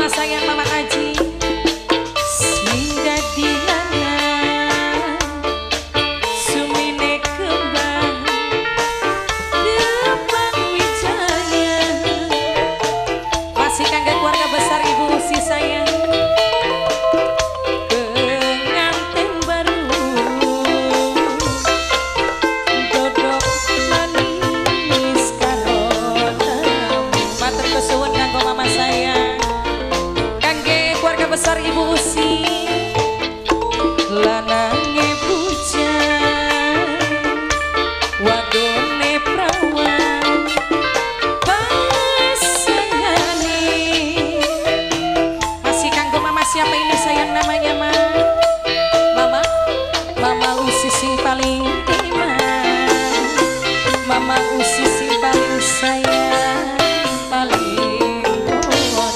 Mama sayang, Mama Aji. Sing dadi lanang sumine kembang kembang wijaya. Masih kangge keluarga besar Ibu Usi sayang. Pengantin baru dodok manis karo tamu. Matur kesuwun kanggo mama sayang. Kangge keluarga besar Ibu Usi. Lanange bujang, wadone prawan, pasangane. Masih kanggo mama siapa ini sayang namanya, Ma? Mama, Mama Usi sing paling iman. Mama Usi sing paling sayang, paling ora.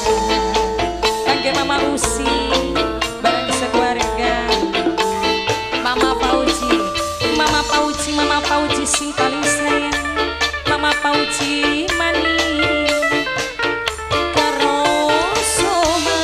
Kangge Mama Usi bareng sekeluarga. Mama Pauji, Mama Pauji, Mama Pauji sing paling sayang. Mama Pauji manis karo Soma.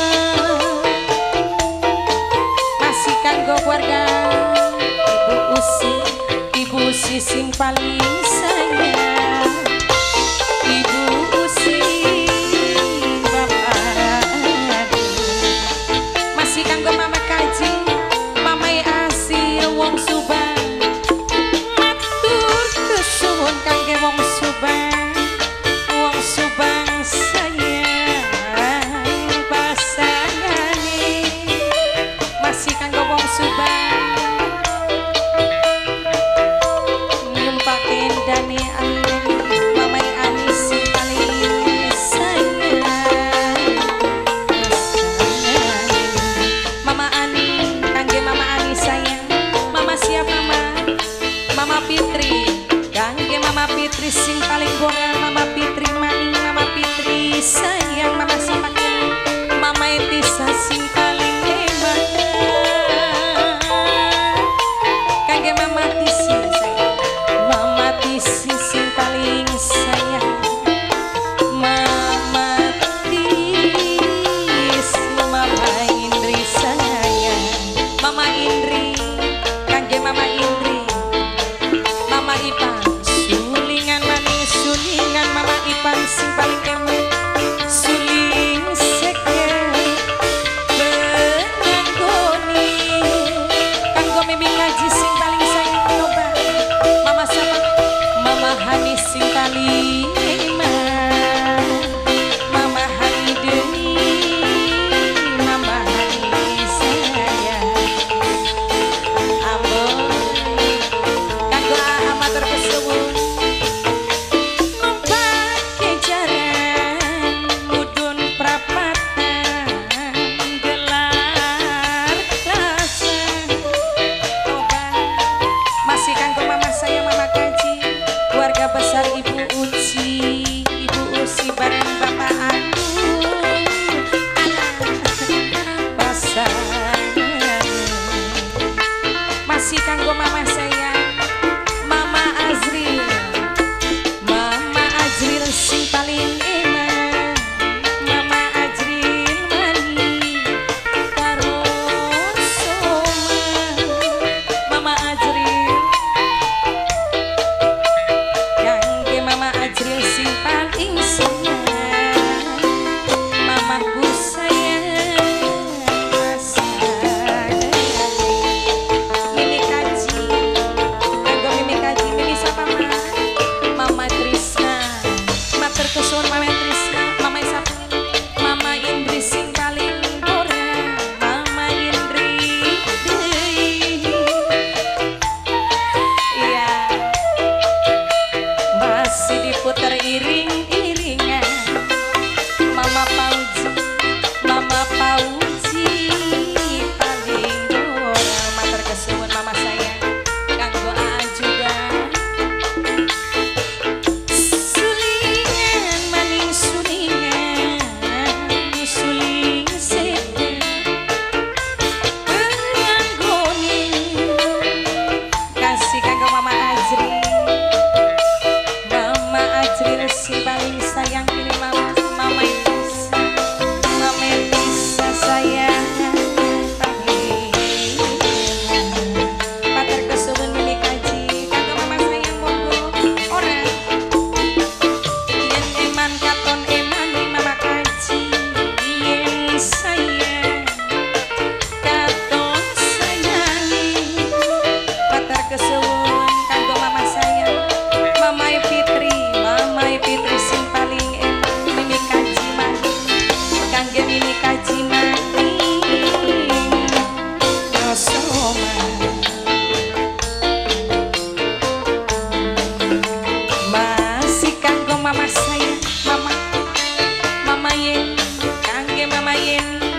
kangge Mama Yeni.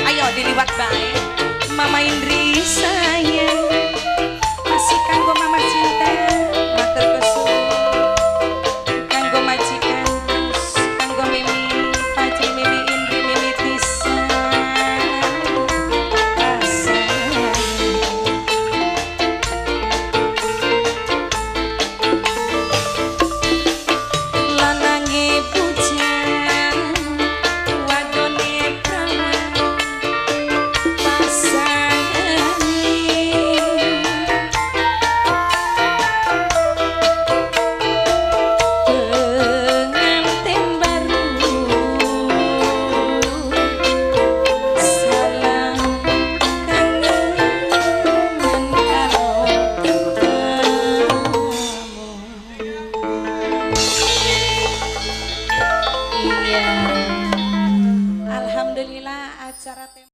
Ayo diliwat bae. Mama Indri sayang. Masih kanggo Mama cinta.